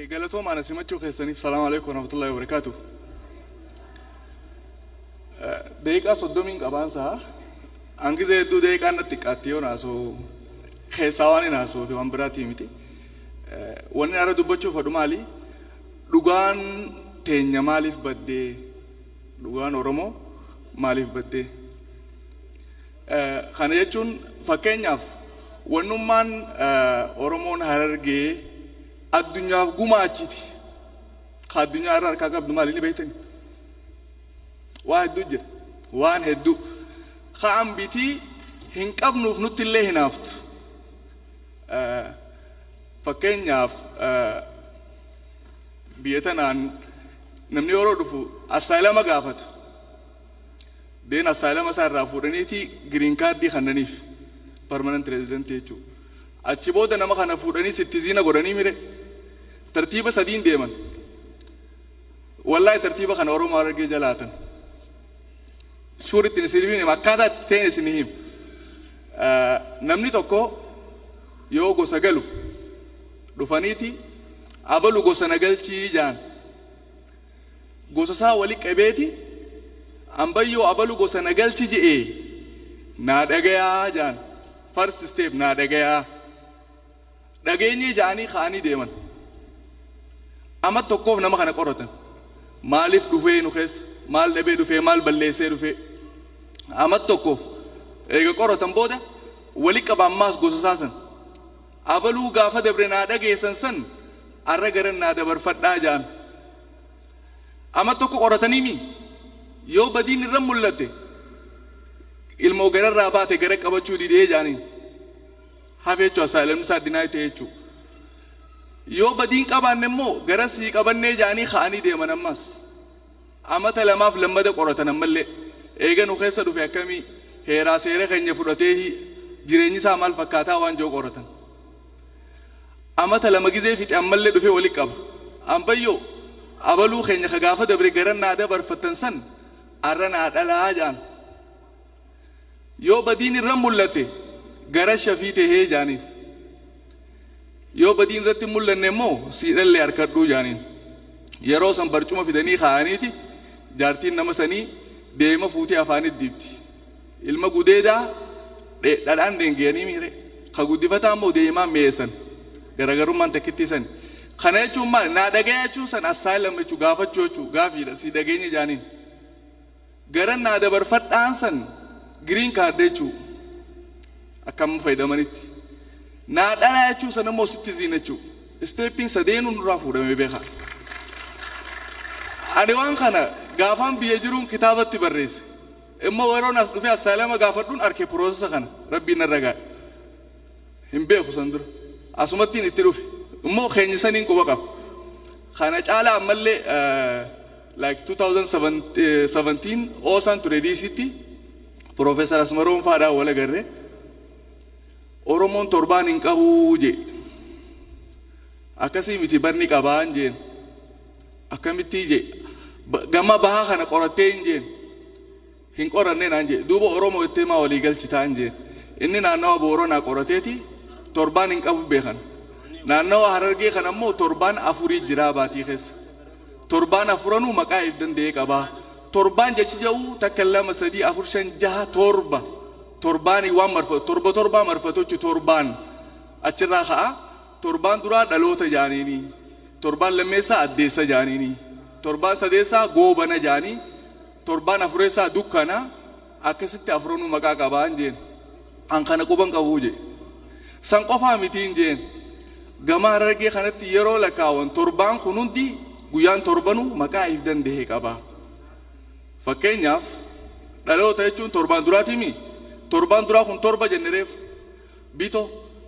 Galatoomaa na simachuu keessaniif. Salaamu alaikum warahmatullahi wabarakaatu. Daqiiqaa 30n qabaansaa. Hangizee hedduu daqiiqaan natti xiqqaatti yoo naasoo keessaa waan hin haasoo fi waan biraatii miti. Wanni har'a dubbachuu fedhu maali? Dhugaan teenya maaliif baddee? Dhugaan Oromoo maaliif baddee? Kana jechuun, fakkeenyaaf, wannummaan Oromoon Harargee addunyaaf gumaachiti. Ka addunyaa irra harkaa qabdu maali ni beektani? Waa hedduu jira. Waan hedduu. Ka ambitii hin qabnuuf nutti illee hinaaftu. Fakkeenyaaf, biyya tanaan namni yeroo dhufu asylum gaafata. Deen asylum isaa irraa fuudhaniiti green card kannaniif, permanent resident jechuudha. Achi booda nama kana fuudhanii citizen godhanii mire tartiiba sadiin deeman. Wallaahi, tartiiba kana Oromoo Harargee jalaatan. Suurittiin isin hima, akkaataa itti ta'een isin hima. Namni tokko yoo gosa galu dhufaniiti abalu gosa na galchii jaan. Gosa isaa wali qabeeti, ambayyoo abalu gosa na galchi je'ee naa dhagayaa jaan. First step, naa dhagayaa. Dhageenyee ja'anii ka'anii deeman. Ama tokkoof nama kana qoratan. Maaliif dhufee nu keessa? Maal dhabee dhufee? Maal balleessee dhufee? Ama tokkoof eega qoratan booda wali qaba ammaas gosa isaa san. Abaluu gaafa dabre naa dhageessan san arra garan naa dabarfadhaa ja'an. Ama tokko qoratanii mi? Yoo badiin irra mul'atte, ilmoo gararraa baate gara qabachuu didee ja'aniin. Hafe jechuun asylumni isaa deny ta'e jechuudha. Yoo badiin qabaanne immoo gara sii qabannee ja'anii ka'anii deeman ammas. Amata lamaaf lammada qoratan ammallee. Eega nu keessa dhufe akkamii, heeraa seera keenya fudhatee jireenyi isaa maal fakkaataa waan jiru qoratan. Amata 2 gizee fixe ammallee dhufee wali qaba. Ambayyoo abaluu keenya ka gaafa dabre gara naa dabarfattan san arra naa dhalaa ja'an. Yoo badiin irra mul'ate gara shafii tahee jaaniin. Yoo badiin irratti hin mul'anne immoo siidhallee harkadhuu jaaniin. Yeroo san barcuma fidanii kaa'aniiti jaartiin nama sanii deema fuutee afaanitti dibdi. Ilma gudeedaa dhadhaan dheengeyanii miire. Ka guddifataa immoo deemaan mi'eessan. Garaagarummaan takkittii sani. Kana jechuun maali? Naa dhagaya jechuun san asylum jechuu, gaafachuu jechuu, gaafiidha, sii dhageenya jaaniin. Gara naa dabarfadhaan san green card jechuu akka amma fayyadamanitti. Naa dhalaa jechuun san immoo citizen jechuu. Stepiin sadeenuu nurraa fuudhamee beekaa. Ani waan kana gaafaan biyya jiruun kitaabatti barreesse. Immoo yeroon as dhufee asylum gaafadhuun arke process kana, rabbiin narra gaadhe. Hin beeku san dura. Asumattiin itti dhufe. Immoo keenya saniin quba qaba. Kana caalaa ammallee, like 2017 oosaan ture DCtti Professor Asmaroon faadhaan wal agarre. Oromoon torbaan hin qabuu jee. Akkasii miti, barni qabaan jeen. Akkamittii jee. Gama bahaa kana qorattee hin jeen. Hin qoranne naan jee. Duuba Oromoo itti himaa walii galchitaan jeen. Inni naannawa Booranaa qorateeti torbaan hin qabu beekan. Naannawa Harargee kana immoo torbaan afurii jiraa baatii keessa. Torbaan afuranuu maqaa if danda'ee qabaa. Torbaan jechi jedhu takka, lama, sadii, afur, shan, jaha, torba. Torbaanii waan marfatu, torba torbaa marfatu jechuun torbaan achirraa ka'a. Torbaan duraa dhaloota jaaniini. Torbaan lammeessaa addeessa jaaniini. Torbaan sadeessaa goobana jaanii. Torbaan afureessaa dukkana. Akkasitti afuranuu maqaa qabaan jeen. An kana quban qabuu jee. San qofaa mitiin jeen. Gama Harargee kanatti yeroo lakkaawan torbaan kun hundi guyyaan torbanuu maqaa if danda'e qaba. Fakkeenyaaf, dhaloota jechuun torbaan duraatiimi. Torbaan duraa kun torba jenne reefu. Bito,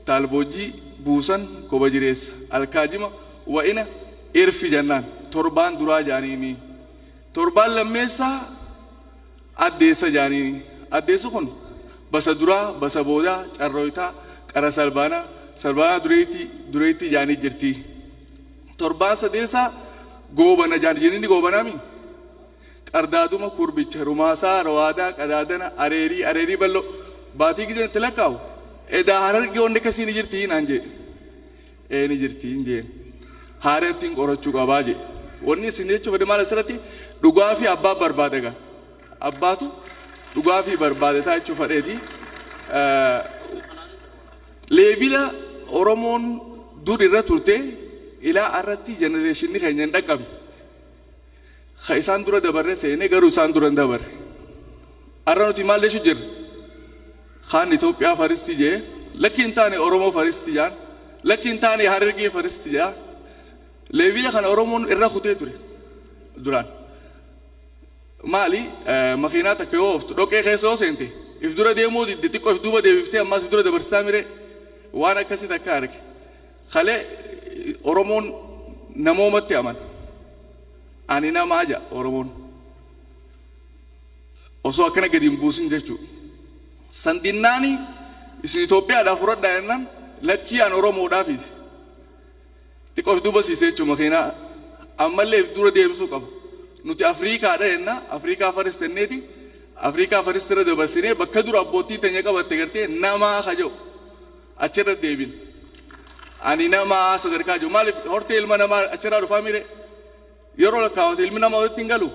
Taalboojjii, Buusan, Koba Jireessa, Alkaajima, Wa'ina, Irfi jennaan. Torbaan duraa jaaniini. Torbaan lammeessaa addeessa jaaniini. Addeessi kun basa duraa, basa boodaa, carrooytaa, qara salbaanaa, salbaanaa dureettii, dureettii jaanii jirti. Torbaan sadeessaa goobana jaan jenini, goobanaami. Qardaaduma, kurbicha, rumaasaa, rawaadaa, qadaadana, areerii, areerii bal'oo. Baatii gizeen itti lakkaa'u. Edaa Harargee wanni akkasii ni jirti naan jee. Ee, ni jirti hin jeen. Haareettiin qorachuu qabaa jedhe. Wanni isin jechuu fedhe maal asirratti? Dhugaa fi abbaa barbaada gaa. Abbaatu dhugaa fi barbaade taa jechuu fedheeti. Level Oromoon dur irra turte ilaa irratti generationni keenya hin dhaqqabne. Ka isaan dura dabarre seenee, garuu isaan dura hin dabarre. Har'a nuti maal jechuu jirra? Kaan Itoophiyaa first jee, lakki hin taane Oromoo first jaan, lakki hin taane Harargee first jaa. Level kana Oromoon irra kutee ture duraan. Maali, makiinaa takka yoo ooftu dhoqqee keessa yoo seente, if dura deemuu didde, xiqqoo if duuba deebiftee ammaas if dura dabarsitaa miree? Waan akkasii takka arge. Kalee Oromoon namoomatti amana. Ani namaa jedha Oromoon. Osoo akkana gadi hin buusin jechuudha. Sandinnaani isin Itoophiyaadhaaf fudhadhaa jennaan, lakkii, an Oromoodhaafiiti. Xiqqoo if duuba siisee jechuudha makiinaa. Ammallee if dura deebisuu qaba. Nuti Afriikaadha jenna, Afriikaa first jenneeti. Afriikaa first irra dabarsinee bakka dura abbootii teenya qabatte gartee namaa kaja'u achirra deebin. Ani namaa sadarkaa jiru. Maaliif, hortee ilma namaa achirraa dhufaa mire? Yeroo lakkaawwate ilmi namaa walitti hin galu.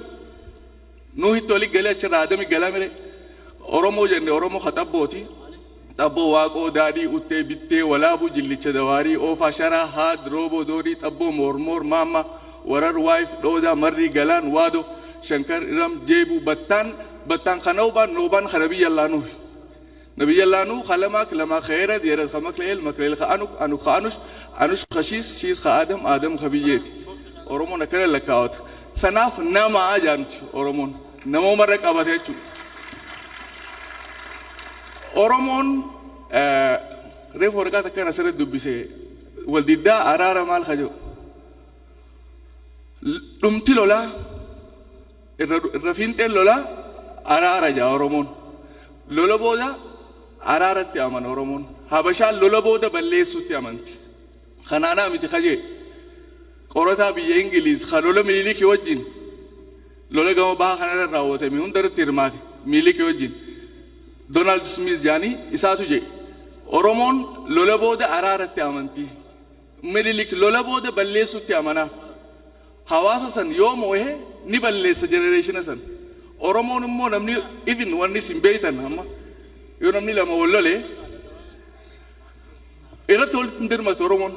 Nuuhitti walitti galee achirraa Adami galaa mire? Oromoo jenne, Oromoo ka xabbooti. Xabboo, Waaqoo, Daadhii, Uttee, Bittee, Walaabuu, Jillicha, Dawaarii, Oofaa, Sharaa, Haad, Rooboo, Doorii, Xabboo, Moormoor, Maamma, Warar, Waayif, Dhoodaa, Marrii, Galaan, Waado, Shankar, Iram, Jeebuu, Battaan, Battaan Kanaubaan, Noobaan ka Nabiyyallaa Nuuhi. Nabiyyallaa Nuh ka Lamaak, Lamaak ka Yerad, Yerad ka Makleel, Makleel ka Anuk, Anuk ka Anush, Anush ka Shiis, Shiis ka Adam, Adam ka biyyeeti. Oromoon akkana lakkaawata. Sanaaf namaa jaanuti Oromoon. Namoomarra qabate jechuudha. Oromoon reefu waraqaa takkaan asirratti dubbise, waldiddaa araara maal ka jedhu. Dhumti lolaa, irra fiinxeen lolaa araara jaa Oromoon. Lola booda araaratti amana Oromoon. Habashaan lola booda balleessuutti amanti. Kanaanaa miti kajee qorataa biyya Ingiliiz ka lola Minilikii wajjin, lola gama bahaa kanarra raawwatame hundarratti hirmaate Minilikii wajjin, Donald Smith jaanii isaatu jedhe, Oromoon lola booda araaratti amanti. Minilik lola booda balleessuutti amanaa. Hawaasa san yoo moo'e ni balleessa generationa san. Oromoon immoo namni even wanni isin beeytan, amma yoo namni lama wal lole irratti walitti hin dirmatu Oromoon.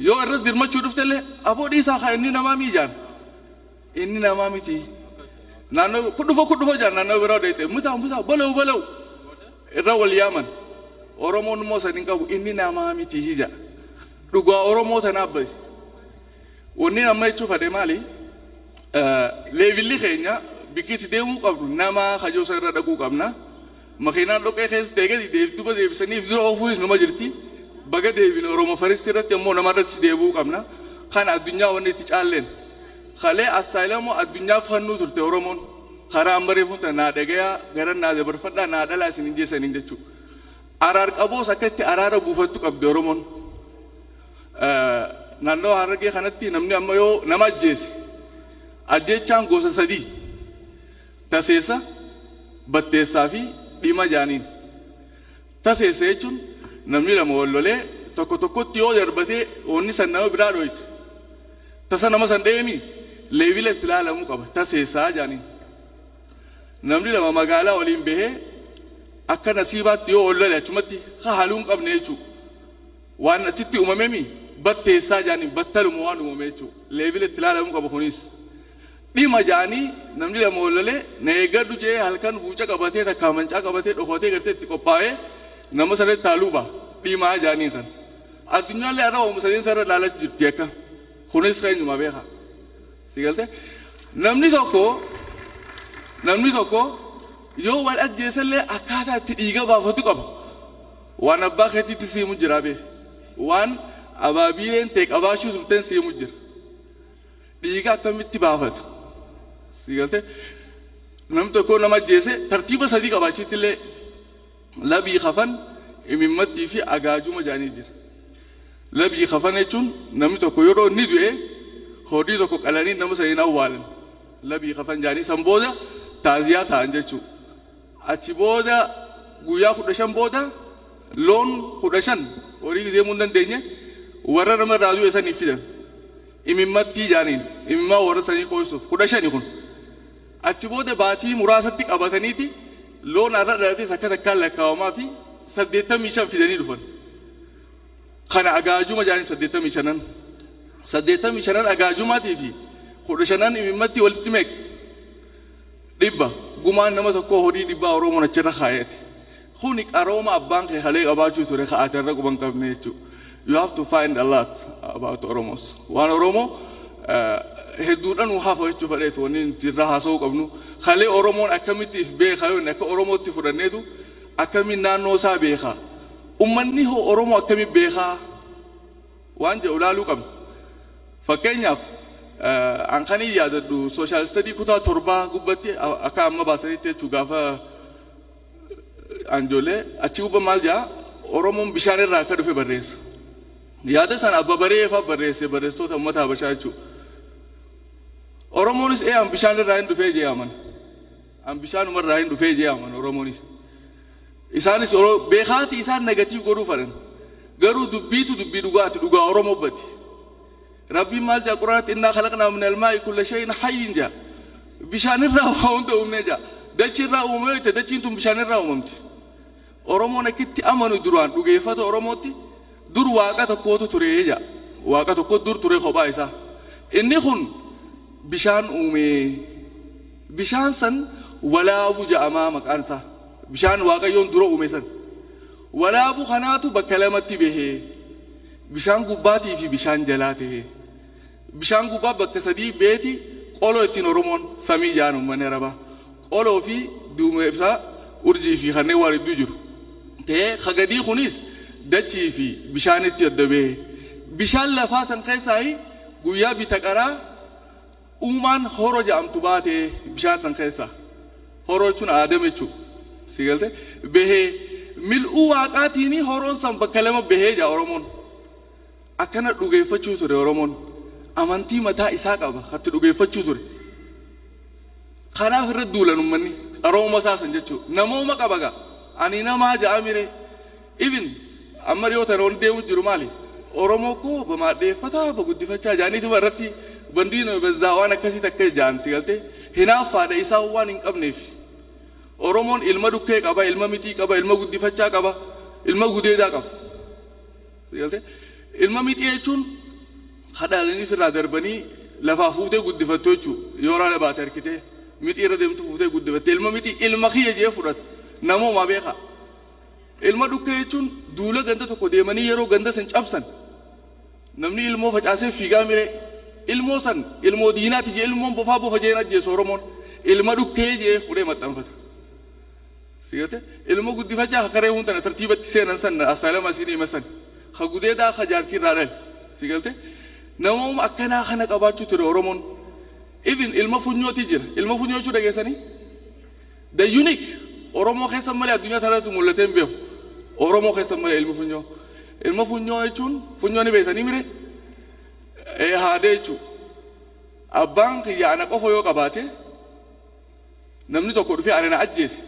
Yoo irratti dirmachuu dhuftellee, aboo dhiisaa kaa, inni namaa miijaan. Inni namaa miti. Naannoo kudhufa kudhufa jaan, naannoo biraa deete mutaa mutaa, balaw balaw irra wal yaaman. Oromoon immoo san hin qabu, inni namaa miti hija. Dhugaa Oromoo tanaaf bahe. Wanni amma jechuu fedhe maali? Levelli keenya bikkiitti deemuu qabnu namaa kajoo san irra dhaquu qabna. Makiinaan dhoqqee keessa ta'e gadi duuba deebisanii dura oofuunis numa jirti. Baga deebine Oromoo first irratti immoo nama irratti deebi'uu qabna. Kana addunyaa wanni itti caalleen. Kalee asylum addunyaaf kennuu turte Oromoon. Karaa amma reefuun tana naa dhagayaa, gara naa dabarfadhaa, naa dhalaa isin hin jeessaniin jechuudha. Araar qaboos akka itti araara buufattu qabdi Oromoon. Naannoo Harargee kanatti namni amma yoo nama ajjeese, ajjeechaan gosa sadii: taseessa, batteessaa fi dhima jaaniin. Taseessa jechuun namni lama wal lolee tokko tokkotti yoo darbatee wanni san nama biraa dhoyte, tasa nama san dheemi, level itti ilaalamuu qaba, taseessaa jaaniin. Namni lama magaalaa waliin bahee akka nasiibaatti yoo wal lole, achumatti haaluu hin qabne jechuudha. Waan achitti uumamemi batteessaa jaaniin, battaluma waan uumame jechuudha. Level itti ilaalamuu qaba kunis. Dhima jaanii namni lama wal lolee, na eeggadhu jee, halkan buuca qabatee takkaa mancaa qabatee dhokatee gartee itti qophaa'ee nama sanatti haaluu ba'a. Dhimaa jaaniin kan. Addunyaallee har'a uumama sadeen sarara ilaalaa jirti akka. Kunis keenyuma beekaa. Si galtee? Namni tokko yoo wal ajjeesallee akkaataa itti dhiiga baafatu qaba. Waan abbaa keetiitti siimu jira bee. Waan abaabileen ta'e qabaachuu turteen siimu jira. Dhiiga akkamitti baafata? Si galtee? Namni tokko nama ajjeese tartiiba sadii qaba, achitti illee labii kafan, imimmattii fi agaajuma jaanii jira. Labii kafan jechuun namni tokko yeroo inni du'e horii tokko qalanii nama saniin awwaalan. Labii kafan jaanii san booda taaziyaa ta'an jechuudha. Achi booda guyyaa 15 booda loon 15, horii deemuu hin dandeenye, warra nama irraa du'e saniif fidan. Imimmattii jaaniin imimmaa warra sanii qooysuuf 15 kun. Achi booda baatii muraasatti qabataniiti loon har'a dhalates akka takkaan lakkaawamaa fi 85 fidanii dhufan. Kana agaajuma jaaniin 85n. 85n agaajumaatii fi 15n imimmatti walitti meeqa? 100. Gumaan nama tokkoo horii dhibbaa Oromoon achirra kaayate. Kuni qarooma abbaan kee kalee qabaachuu ture ka ati har'a quba hin qabne jechuudha. You have to find a lot about Oromos. Waan Oromoo hedduudha nu hafa jechuu fedheetu wanni nuti irraa haasa'uu qabnu. Kalee Oromoon akkamitti if beeka yoo inni akka Oromootti fudhanneetu akkamiin naannoo isaa beeka. Ummanni hoo Oromoo akkamitti beekaa waan jedhu ilaaluu qabna. Fakkeenyaaf, an kanin yaadadhu social study kutaa torbaa gubbatti akka amma baasanitti jechuu, gaafa anjoolee achi gubba maal jaa? Oromoon bishaan irraa akka dhufe barreessa. Yaada sana abba bareefaa barreesse, barreessitoota uummata Habashaa jechuudha. Oromoonis ee an bishaan irraa hin dhufee jee amana. An bishaanuma irraa hin dhufee jee amana Oromoonis. Isaanis beekaati isaan negative godhuu fedhan. Garuu dubbiitu dubbii dhugaati, dhugaa Oromoo bati. Rabbiin maal jaa Quraanatti? "إنا خلقنا من الماء كل شيء حي" jaa. Bishaan irraa waa hunda uumnee jaa. Dachi irraa uumamee jette, dachiin tun bishaan irraa uumamti. Oromoon akkitti amanu duraan dhugeeffata Oromootti dur waaqa tokkootu ture jaa. Waaqa tokko dur ture kophaa isaa. Inni kun bishaan uumee, bishaan san Walaabu ja'amaa maqaan isaa. Bishaan Waaqayyoon dura uume san. Walaabu kanaatu bakka lamatti bahee, bishaan gubbaatii fi bishaan jalaa ta'ee. Bishaan gubbaa bakka sadii beeti, qoloo ittiin Oromoon samii jaan uummanni Arabaa. Qoloo fi duumessa, urjii fi kanneen waan hedduu jiru. Ta'ee kagadii kunis dachii fi bishaanitti adda bahee. Bishaan lafaa san keessaa guyyaa bita qaraa uumaan horo jedhamtu baatee bishaan san keessaa. Horoo jechuun aadam jechuudha. Si galte? Bahee mil'uu waaqaatiin horoon san bakka lama bahee jaa Oromoon. Akkana dhugeeffachuu ture Oromoon. Amantii mataa isaa qaba. Hatti dhugeeffachuu ture. Kanaaf irra duulan uummanni. Qarooma isaa san jechuudha. Namooma qaba gaa. Ani namaa ja'a mire. Even amma dhiyoo tana wanti deemu jiru maali? Oromoo koo bamaadheeffataa baguddifachaa jaaniituma irratti bandiin bezzaa waan akkasii takka jaan, si galtee? Hinaaffaadha isaan waan hin qabneef. Oromoon ilma dhukkee qaba, ilma mixii qaba, ilma guddifachaa qaba, ilma gudeedaa qaba. Si galtee? Ilma mixii jechuun hadhaalanii irraa darbanii lafaa fuutee guddifattu jechuudha. Yoo raala baate harkitee mixii irra deemtu fuutee guddifatte, ilma mixii ilma kiyya jee fudhata. Namooma beeka. Ilma dhukkee jechuun duula ganda tokko deemanii yeroo ganda san cabsan namni ilmoo facaasee fiigaa miree, ilmoo san ilmoo diinaati jee, ilmoon bofaa bofa jeen ajjeesu Oromoon, ilma dhukkee jee fuudhee maxxanfata. Sigate ilma guddifachaa kakaree hundana tartiibatti seenan san asaalama asiin hima san ka gudeedaa ka jaartii irraa dhale, si galte? Namooma akkanaa kana qabaachuu ture Oromoon. Even ilma funyooti jira. Ilma funyoo jechuu dhageessanii? The unique Oromoo keessa malee addunyaa tanatti mul'atee hin beeku. Oromoo keessa malee ilmi funyoo. Ilma funyoo jechuun funyoo ni beektanii mire? Ee, haadee jechuudha. Abbaan kiyya ana qofa yoo qabaate, namni tokko dhufee ana na ajjeese.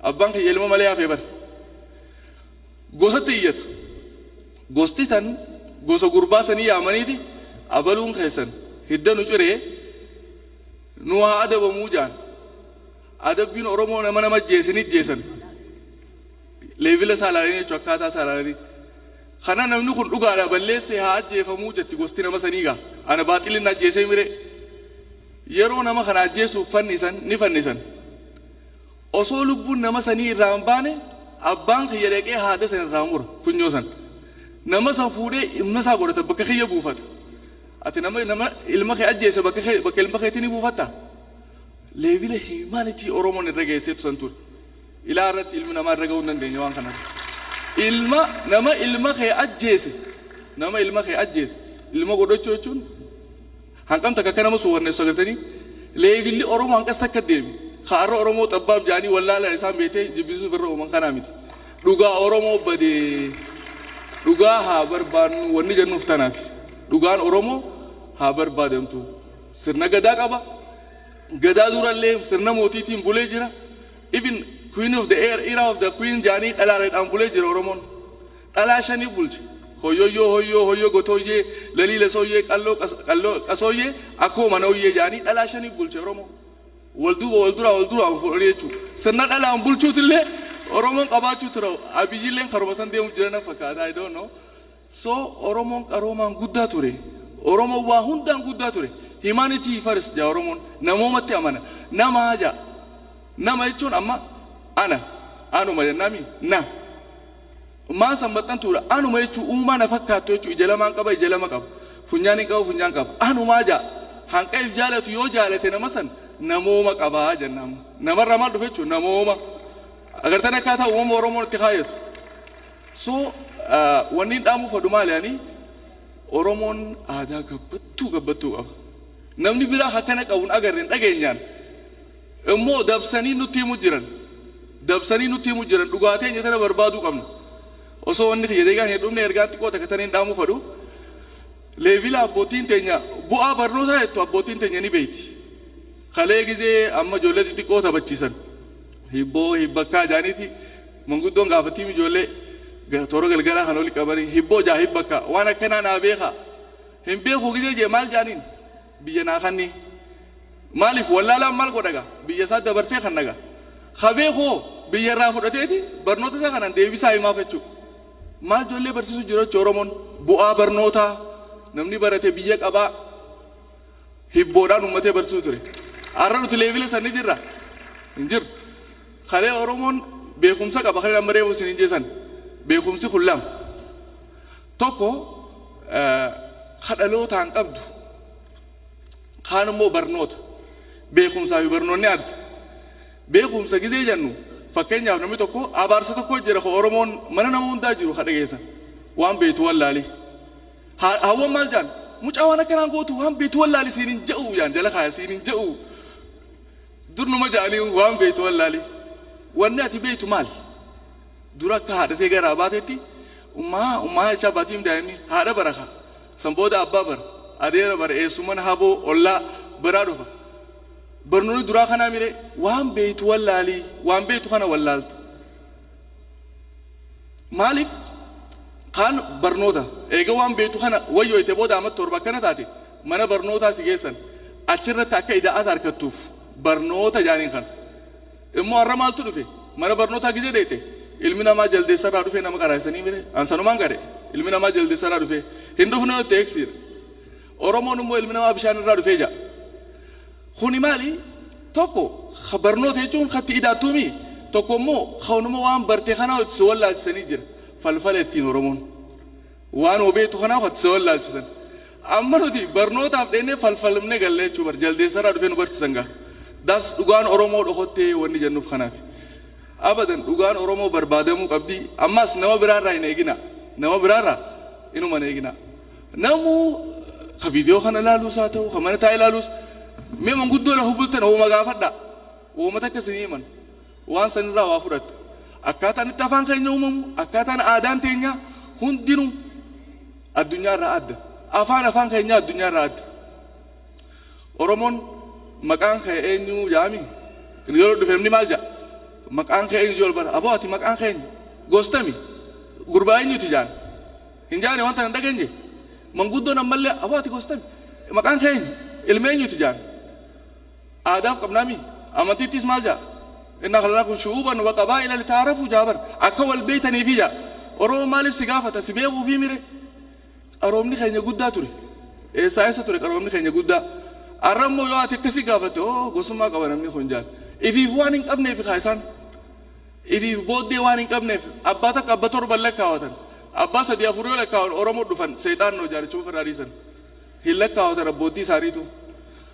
Abbaan kiyya ilma malee hafee bara. Gosatti iyyata. Gosti tan gosa gurbaa sanii yaamaniiti, abaluun keessan hidda nu ciree nu haa adabamuu jaan. Adabbiin Oromoo nama nama ajjeese ni ajjeesan. Level isaa ilaalanii jechuudha, akkaataa isaa ilaalanii. Kana namni kun dhugaadha balleessee haa ajjeefamuu jetti gosti nama sanii gaa. Ana baaxilin ajjeesee mire. Yeroo nama kana ajjeesuuf fannisan ni fannisan. Osoo lubbuun nama sanii irraa hin baane abbaan kiyya dhaqee haada san irraa mura funyoo san. Nama san fuudhee ilma isaa godhata, bakka kiyya buufata. Ati nama ilma kee ajjeese bakka kee bakka ilma keetii ni buufatta? Level humanity Oromoon irra geesseetu san ture. Ilaa irratti ilmi namaa irra gahuu hin dandeenye waan kana. Ilma nama ilma kee ajjeese, nama ilma kee ajjeese ilma godhachuu jechuun hanqam takka akka nama suufanneessu agartanii, levelli Oromoo hanqas takka deeme. Kaarra Oromoo xabbaab jaanii wallaalaan isaan beetee jibbisuuf irra uuman kanaa miti. Dhugaa Oromoo badee dhugaa haa barbaannu wanni jennuuf tanaaf. Dhugaan Oromoo haa barbaadamtu. Sirna gadaa qaba. Gadaa durallee sirna mootiitiin bulee jira. Even queen of the air, era of the queen jaanii dhalaaleedhaan bulee jira Oromoon. Dhalaa shanii bulche. Hoyyoyyoo hoyyoo hoyyoo gotooyyee laliila sooyyee qalloo qalloo qasooyyee akkoo manooyyee jaanii dhalaa shanii bulche Oromoo. Wal duuba wal duraa wal duraa fuudhanii jechuudha. Sirna dhalaan bulchuutillee Oromoon qabaachuu tura. Abiyyilleen karuma san deemu jira na fakkaata. I don't know. So Oromoon qaroomaan guddaa ture. Oromoon waa hundaan guddaa ture. Humanity first jaa Oromoon. Namoomatti amana. Namaa jaa. Nama jechuun amma ana. Anuma jennaami na. Maan san maxxantuudha. Anuma jechuun uumaa na fakkaattu jechuun ija lamaan qaba, ija lama qaba. Funyaan hin qabu, funyaan qaba. Anumaa jaa. Hanqa if jaalatu yoo jaalate nama san namooma qabaa jenna amma. Namarraa maal dhufe jechuun namooma. Agartan akkaataa uumama Oromoon itti kaayatu. So wanni hin dhaamuuf fadhu maali ani? Oromoon aadaa gabbattuu gabbattuu qaba. Namni biraa akkana qabu hin agarre, hin dhageenyaan. Immoo dabsanii nutti himu jiran. Dabsanii nutti himu jiran, dhugaatii eenyu tana barbaaduu qabna. Osoo wanni kiyya deegaa hin dhumne, ergaan xiqqoo takka taniin dhaamuu fadhu. Level abbootiin teenya bu'aa barnootaa jettu abbootiin teenya ni beeyti. Kalee gizee amma ijoollee xixiqqoo taphachiisan. Hibboo hibbakkaa jaaniiti manguddoon gaafattiim ijoollee toora galgalaa kan oli qabanii hibboo jaa hibbakkaa waan akkanaa naa beekaa. Hin beeku gizee jee maal jaaniin biyya naa kanni. Maaliif wallaalaan maal godha gaa? Biyya isaa dabarsee kan nagaa. Ka beekoo biyya irraa fudhateeti barnoota isaa kanaan deebisaa himaaf jechuudha. Maal ijoollee barsiisuu jiru jechuudha Oromoon? Bu'aa barnootaa, namni barate biyya qabaa, hibboodhaan uummatee barsiisuu ture. Har'a nuti level san ni jirra? Hin jiru. Kalee Oromoon beekumsa qaba kan amma reefu isin hin jeesan. Beekumsi kun lama. Tokko ka dhalootaan qabdu, kaan immoo barnoota. Beekumsaa fi barnoonni adda. Beekumsa gizee jennu, fakkeenyaaf namni tokko abaarsa tokko jira ka Oromoon mana nama hundaa jiru ka dhageessan. Waan beektu wallaali. Hawwan maal jaan? Mucaa waan akkanaan gootu waan beektu wallaali siin hin je'u jaan, jala kaaya siin hin je'u. Dur numa ja'anii waan beektu wallaali. Wanni ati beektu maal? Dura akka haadhatee garaa baatetti ummaa ummaa isaa baatiim daa'imni haadha baraka. San booda abbaa bara, adeera bara, eessuman haboo ollaa biraa dhufa. Barnoonni duraa kanaa mire waan beektu wallaalii, waan beektu kana wallaaltu. Maaliif kaan barnoota eega waan beektu kana wayyooyte booda amma 7 akkana taate mana barnootaa si geessan, achirratti akka ida'ata harkattuuf barnoota jaaniin kana. Immoo har'a maaltu dhufe? Mana barnootaa gizee deete ilmi namaa jaldeessarraa dhufee nama qaraasanii mire ansanumaan qare ilmi namaa jaldeessarraa dhufee hin dhufne yoo ta'e eegsiidha. Oromoon immoo ilmi namaa bishaan irraa dhufee ja'a. Kuni maali? Tokko barnoota jechuun katti idaattuumi, tokko immoo kanuma waan barte kanaa itti si wallaalchisanii jira. Falfala ittiin Oromoon. Waan beektu kanaa itti si wallaalchisan. Amma nuti barnootaaf dheennee falfalamnee gallee jechuu bar jaldeessarraa dhufee nu barsiisan gaa. Das dhugaan Oromoo dhokottee wanni jennuuf kanaaf. Abadan dhugaan Oromoo barbaadamuu qabdi. Ammas nama biraarraa hin eegina. Nama biraarraa inuma hin eegina. Namuu ka viidiyoo kana ilaaluus haa ta'u, ka mana taa'ee ilaaluus, mee manguddoo lafa bultan hooma gaafadha. Hooma takka isin himan. Waan sanirraa waa fudhatta. Akkaataan itti afaan keenya uumamu, akkaataan aadaan teenya hundinuu addunyaarraa adda. Afaan keenya addunyaarraa adda. Oromoon maqaan kee eenyu jaami? Yeroo dhufe namni maal jedha? Maqaan kee eenyu jedhu bara. Aboo, ati maqaan kee eenyu? Gostami? Gurbaa eenyuti jaan? Hin jaane wanta hin dhageenye. Manguddoon ammallee, aboo, ati gostami? Maqaan kee eenyu? Ilma eenyuti jaan? Aadaaf qabnaami. Amantiittis maal jaa? Inna khalaqnakum shu'uuban wa qabaa'ila litaarafu jaabar. Akka wal beeytaniifi jaa. Oromoon maaliif si gaafata? Si beekuufi mire? Qaroomni keenya guddaa ture. Eessaa eessa ture qaroomni keenya guddaa? Har'a immoo yoo ati akkasii gaafatte, oo, gosummaa qaba namni kun jaan. Ifiif waan hin qabneef kaa isaan. Ifiif booddee waan hin qabneef abbaa takka abba torban lakkaawatan. Abbaa sadii afur yoo lakkaawan Oromoo dhufan seexaan noo jaarichuu ofirraa dhiisan. Hin lakkaawatan abbootii isaaniitu.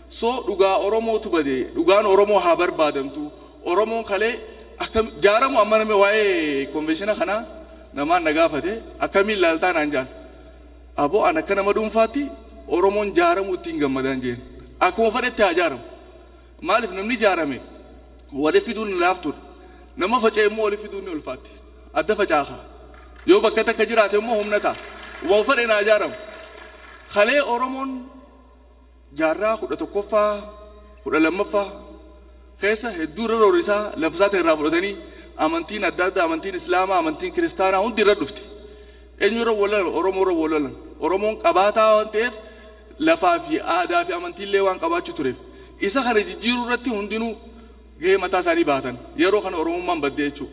So dhugaa Oromootu bade, dhugaan Oromoo haa barbaadamtu. Oromoon kalee akkam jaaramu? Amma namni waa'ee convention kanaa namaan na gaafate, akkamiin laaltaa naan jaan. Aboo, an akka nama dhuunfaatti Oromoon jaaramu ittiin gammadaan jeen. Akkuma fedhetti haa jaaramu. Maaliif namni jaarame wali fiduun ni laaftuudha. Nama faca'e immoo wali fiduun ni ulfaatti. Adda facaafa. Yoo bakka takka jiraate immoo humna ta'a. Waan fedhe naa jaaramu. Kalee Oromoon jaarraa 11ffaa, 12ffaa keessa hedduu irra roorrisaa lafa isaatiin irraa fudhatanii, amantiin adda addaa, amantiin Islaamaa, amantiin Kiristaanaa hundi irra dhufte. Eenyurra wal lolan? Oromoorra wal lolan. Oromoon qabaataa waan ta'eef, lafaa fi aadaa fi amantiillee waan qabaachuu tureef, isa kana jijjiiruu irratti hundinuu gahee mataa isaanii baatan. Yeroo kana Oromummaan badde jechuudha.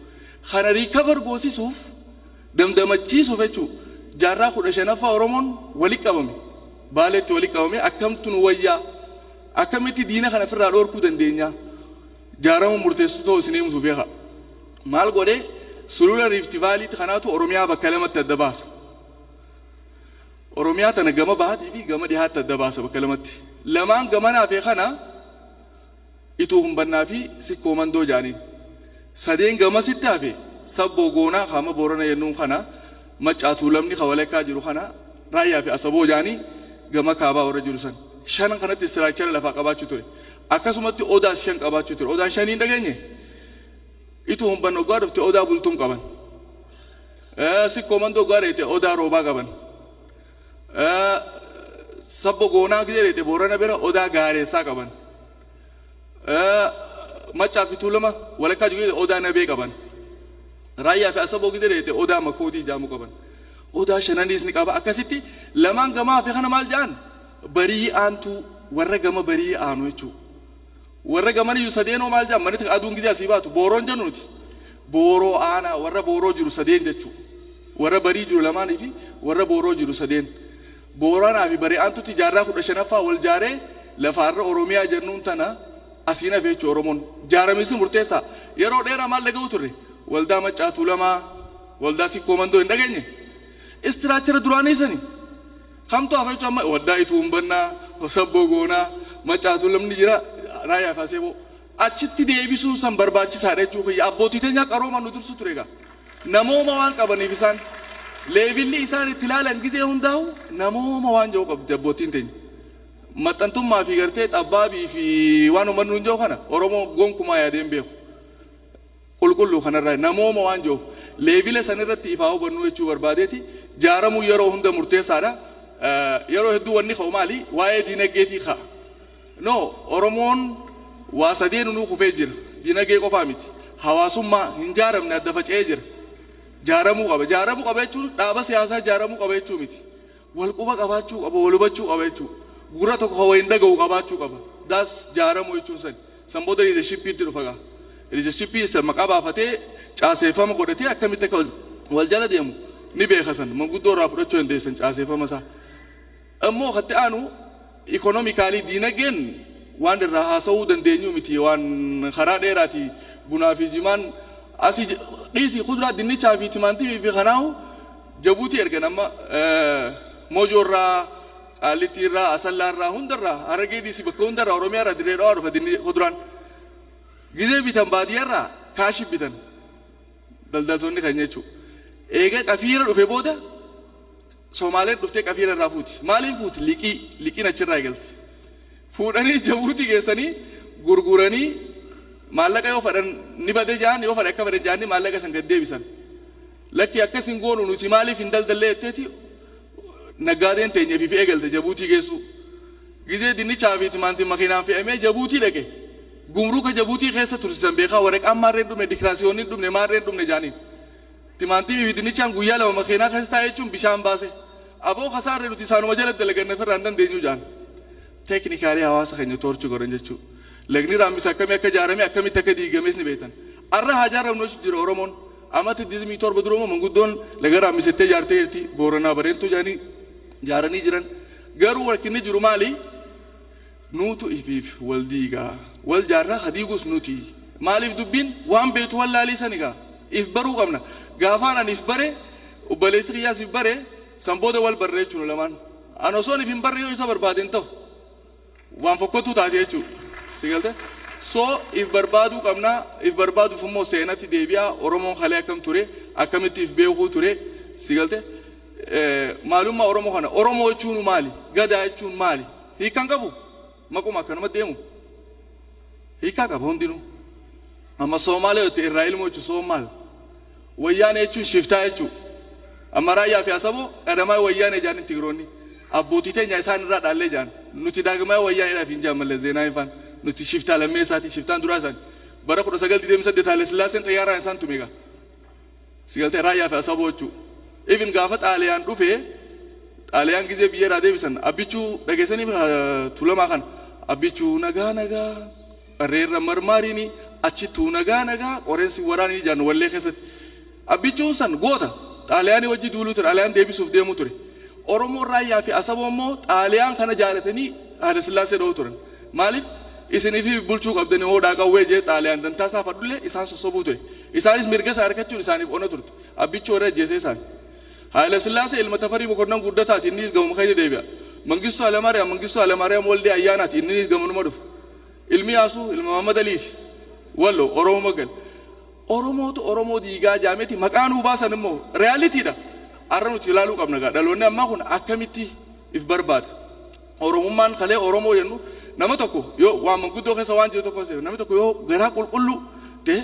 Kana recover goosisuuf, damdamachiisuuf jechuudha, jaarraa 15ffaa Oromoon walitti qabame. Baaleetti walitti qabame. Akkamtu nu wayyaa, akkamitti diina kana ofirraa dhoorkuu dandeenya? Jaaramuu murteessituu ta'uu isin himutu beeka. Maal godhe? Sulula Rift Valley kanaatu Oromiyaa bakka lamatti adda baasa. Oromiyaa tana gama bahaatii fi gama dhihaatti adda baasa bakka lamatti. Lamaan gamanaa fi kana Ituu Humbannaa fi Sikkoo Mandoo jaaniin. Sadeen gamasitti hafe, Sabboo Goonaa kaama Boorana jennuun kana, Maccaa Tuulamni ka walakkaa jiru kana, Raayyaa fi Asaboo jaanii gama kaabaa warra jiru san. Shanan kanatti structure lafaa qabaachuu ture. Akkasumatti Odaas shan qabaachuu ture. Odaan shanii hin dhageenye? Ituu Humbanna oggaa dhufte Odaa Bultum qaban. Sikkoo Mandoo oggaa dheeyte Odaa Roobaa qaban. Sabbo Goonaa gizee dheeyte Boorana bira Odaa Gaareessaa qaban. Maccaa fi Tuulama walakkaa jiru Odaa Nabee qaban. Raayyaa fi Asaboo gizee dheeyte Odaa Makoodii jaamu qaban. Odaa shananiis ni qaba. Akkasitti lamaan gamaa fi kana maal ja'an? Barii aantuu, warra gama barii aanu jechuudha. Warra gamaniyyuu sadeenoo maal ja'an? Manitti aduun gizee asii baatu booroon jennu nuti. Booroo aanaa, warra booroo jiru sadeen jechuudha. Warra barii jiru lamaanii fi warra booroo jiru sadeen. Booranaa fi barii aantutti jaarraa 15ffaa wal jaaree lafaarra Oromiyaa jennuun tana asiin hafe jechuudha Oromoon. Jaaramisi murteessaa. Yeroo dheeraa maal dhaga'uu turre? Waldaa Maccaa Tuulamaa, Waldaa Sikkoo Mandoo hin dhageenye? Structure duraanii sani. Kamtu hafa jechuun amma Waldaa Ituu Humbannaa, Sabboo Goonaa, Maccaa Tuulamni jira, Raayyaa fi Aseeboo. Achitti deebisuun san barbaachisaadha jechuu kiyya. Abbootii teenyaa qaroomaan nu dursu ture egaa. Namooma waan qabaniif isaan. Levelli isaan itti ilaalan gizee hundaa'u namooma waan jedhu qabdi abbootiin teenya. Maxxantummaa fi gartee xabbaabii fi waan uummanni nuun jedhu kana Oromoo gonkumaa yaadee hin beeku. Qulqulluu kanarraa namooma waan jiruuf level san irratti ifaa hubannuu jechuu barbaadeeti. Jaaramuu yeroo hunda murteessaadha. Yeroo hedduu wanni ka'u maali? Waa'ee diinagdeetii ka'a. No, Oromoon waa sadeenuu kufee jira. Diinagdee qofaa miti. Hawaasummaa hin jaaramne, adda faca'ee jira. Jaaramuu qaba. Jaaramuu qaba jechuun dhaaba siyaasaa jaaramuu qaba jechuu miti. Wal quba qabaachuu qaba, wal hubachuu qaba jechuudha. Gurra tokko kan waliin dhaga'u qabaachuu qaba. Daas jaaramuu jechuun sani. San booda leadershipiitti dhufa gaa. Leadershipii isa maqaa baafatee caaseeffama godhatee akkamitti akka wal jala deemu ni beeka san. Manguddoo irraa fudhachuu dandeessan caaseeffama isaa. Immoo katti aanu economically, diinagdeen waan irraa haasa'uu dandeenyu miti, waan karaa dheeraati. Bunaa fi jimaan asii dhiisii, kuduraa dinnichaa fi timaantimii fi kanaahu Jabuutii ergan. Amma Mojoo irraa, Qaallittii irraa, Asallaa irraa, hundarraa, Harargee dhiisii bakka hundarraa, Oromiyaa irraa, Dirree Dhawaa dhufa dinni kuduraan. Gizee bitan baadiyyaa irraa kaashii bitan daldaltoonni kan jechuudha. Eega qafiira dhufe booda Somaaleen dhuftee qafiira irraa fuuti. Maaliin fuuti? Liqii. Liqiin achirraa eegalti. Fuudhanii Jabuutii geessanii gurguranii maallaqa yoo fedhan ni bade jaan, yoo fedhan akka fedhan jaanii maallaqa san gad deebisan. Lakki, akkas hin goonu nuti, maaliif hin daldallee jetteeti naggaadeen teenya fi eegalte Jabuutii geessuu. Gizee dinnichaa fi timaantiin makiinaan fe'amee Jabuutii dhaqe. Gumruuka Jabuutii keessa tursiisan beekaa, waraqaan maarreen dhumne, dikiraasiyoonni dhumne, maarreen dhumne jaaniin. Timaantimii fi dinnichaan guyyaa 2 makiinaa keessa taa'ee jechuun bishaan baase. Aboo, kasaarree nuti isaanuma jala dalaganna, ofirraa hin dandeenyu jaan. Technically hawaasa keenya torture godhan jechuudha. Lagni Raammisa akkamii akka ijaarame, akkamitti akka diigames ni beektan. Arra haa ijaaramnu jechuun jira Oromoon. Amata 27 dura immoo manguddoon laga Raammisettee ijaartee jirti. Booranaa Bareentuu jedhanii ijaaranii jiran. Garuu rakkinni jiru maali? Nuutu ifiif wal diigaa. Wal jaarraa ka diigus nuti. Maaliif dubbiin waan beektu wallaalii sani gaa. If baruu qabna. Gaafaan ani if bare, obboleessi kiyyaas if bare, san booda wal barre jechuun lamaan. Ani osoon if hin barre yoo isa barbaade hin ta'u. Waan fokkottuu taate jechuudha. Si galte? So if barbaaduu qabna. If barbaaduuf immoo seenatti deebi'a. Oromoon kalee akkam ture? Akkamitti if beekuu ture? Si galte? Maalummaa Oromoo kana, Oromoo jechuun maali? Gadaa jechuun maali? Hiikkaan qabu? Maquma akkanuma deemu? Hiikkaa qaba hundinuu. Amma Soomaalee yoo ta'e irraa ilmoo jechuun Soomaal. Wayyaanee jechuun shiftaa jechuudha. Amma Raayyaa fi Asaboo qadamaa Wayyaanee jedhanii Tigiroonni. Abbootii teenya isaan irraa dhaallee jedhan. Nuti daagmaa Wayyaaneedhaaf hin jedhan malee Zeenaa faan. Nuti shiftaa lammeessaati. Shiftaan duraa isaani. Bara 1928 Haile Sillaaseen xayyaaraan isaan tume egaa. Si galtee? Raayyaa fi Asaboo jechuudha. Even gaafa Xaaliyaan dhufe, Xaaliyaan gizee biyya irraa deebisan, Abbichuu dhageessanii, Tulamaa kana, "Abbichuu nagaa nagaa qarreerra marmaariini, achittuu nagaa nagaa qoreensi waraanii" jaan wallee keessatti. Abbichuun san goota Xaaliyaanii wajji duuluu ture, Xaaliyaan deebisuuf deemuu ture. Oromoon Raayyaa fi Asaboo immoo Xaaliyaan kana jaalatanii Haayila Sillaasee dha'uu turan. Maaliif isiniif bulchuu qabdanii hoodhaa qawwee jee Xaaliyaan dantaa isaa fadhullee isaan sossobuu ture. Isaanis mirga isaa argachuun isaaniif ona turte. Abbichuu warra ajjeesee isaan. Haayila Sillaasee ilma Tafarii Mokonnon Guddataati, innis gamuma keenya deebi'a. Mangistuu Hayilamaariyaam Mangistuu Hayilamaariyaam Waldee Ayyaanaati, innis gamanuma dhufa. Ilmi Yaasuu ilma Mahammad Aliiti. Wallo Oromoo magal. Oromootu Oromoo diigaa jaameeti maqaa nuu baasan immoo reality dha. Har'a nuti ilaaluu qabna gaa, dhaloonni ammaa kun akkamitti if barbaada. Oromummaan kalee Oromoo jennu, nama tokko yoo waan manguddoo keessa waan jiru tokko namni tokko yoo garaa qulqulluu ta'e,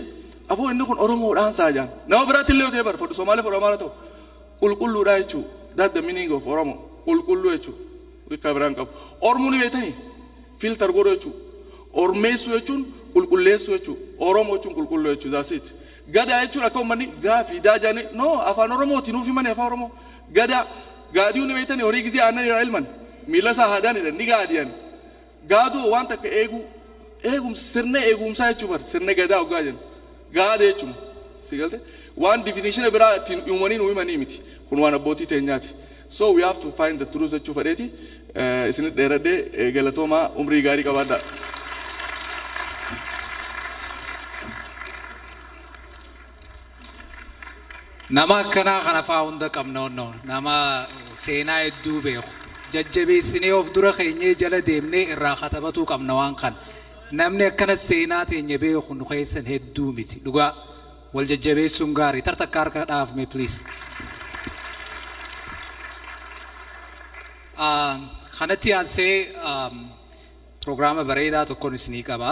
aboo inni kun Oromoodhaan saa jaan. Nama biraatti illee yoo ta'e bara fodhu Somaalee, fodhu Amaara ta'u, qulqulluudha jechuu. That the meaning of Oromo, qulqulluu jechuu, hiika biraan qabu. Ormuu ni beektanii, filter godhu jechuu. Ormeessuu jechuun qulqulleessuu jechuu. Oromoo jechuun qulqulluu jechuu, that's it. Gadaa jechuun akka uummanni gaafii daa jaanii no afaan Oromooti nuuf himanii afaan Oromoo. Gadaa gaadiyuu ni beektanii, horii gizee aannan irraa ilman miila isaa haadaanidha ni gaadiyan. Gaaduu waan takka eeguu, eegumsa, sirna eegumsaa jechuu bar. Sirna gadaa hoggaa jennu gaada jechuuma si galte. Waan definition biraa ittiin uumanii nu himanii miti kun, waan abbootii teenyaati. So we have to find the truth jechuu fedheeti. Isinit dheeradhee, galatoomaa, umrii gaarii qabaadhaa. Nama akkanaa kana faa hunda qabna onnoo, nama seenaa hedduu beeku. Jajjabeessinee of dura keenyee jala deemnee irraa katabatuu qabna waan kana. Namni akkana seenaa teenya beeku nu keessan hedduu miti. Dhugaa wal jajjabeessuun gaarii. Tartakka harka dhaafme, please. Kanatti aansee piroogiraama bareedaa tokkoon isinii qaba.